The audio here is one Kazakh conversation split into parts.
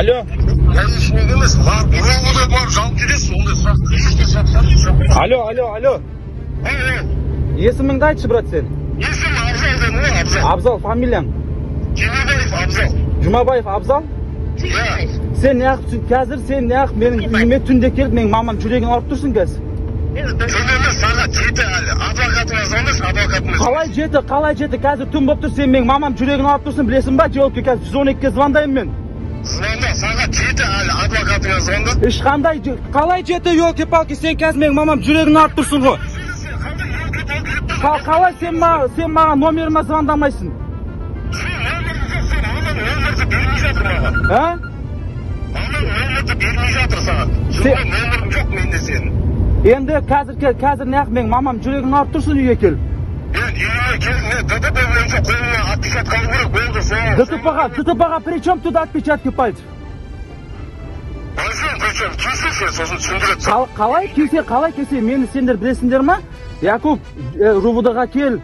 Алло. Гаишник емес, барып, РОВД барып жауап бересің, ондай сұрақ жоқ. Алло, алло, алло. Есіміңді айтшы, брат, сен. Есімім Абзал дедім ғой, Абзал. Абзал, фамилияң? Жұмабаев Абзал. Жұмабаев Абзал? Иә. Сен неғып қазір сен неғып менің үйіме түнде келіп, менің мамам жүрегін ауырып тұрсың қазір? Түн емес, сағат 7 әлі. Адвокатыңа звондашы, адвокатыңа. Қалай 7, қалай 7? Қазір түн болып тұр, сен менің мамам жүрегін ауырып тұрсың, білесің ба? Жолке, қазір 112-ге звондаймын мен. Звонда, сағат 7 әлі, адвокатыңа звонда. Ешқандай, қалай 7, елки-палки, сен қазір менің мамам жүрегін ауырып тұрсың ғой. Қалай сен маған номеріме звондамайсың? Сен номерді жоқ, сен ананың номерді бермей жатыр маған. А? Ананың номерді бермей жатыр саған. Сенің номерің жоқ менде сенің. Енді қазір неғып менің мамам жүрегін ауырып тұрсын үйге келіп? Мен үйіме келіп, мен ДТП бойынша қолыңа отпечатка алу керек болды, соны. ДТП-ға при чем тут отпечатки пальцев? Причем, келсе сен, сосын түсіндіреді. Қалай келсе, қалай келсе, мені сендер білесіңдер ма? Якуб, РУВД-ға кел,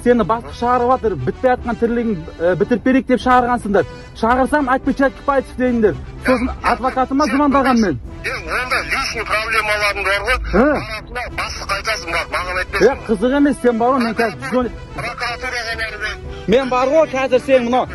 сені бастық шығарып жатыр, бітпей жатқан тірлігін бітіріп берейік деп шығарғансыңдар. Шығарсам, отпечатки пальцев дедіңдер. Сосын адвокатыма звондаған мен. Онда личный проблемаларың бар ғой. Бастық айтасың бар, маған айтпайсың. Қызық емес, сен бар ғой, мен қазір прокуратураға барып. Мен бар ғой, қазір сен мынау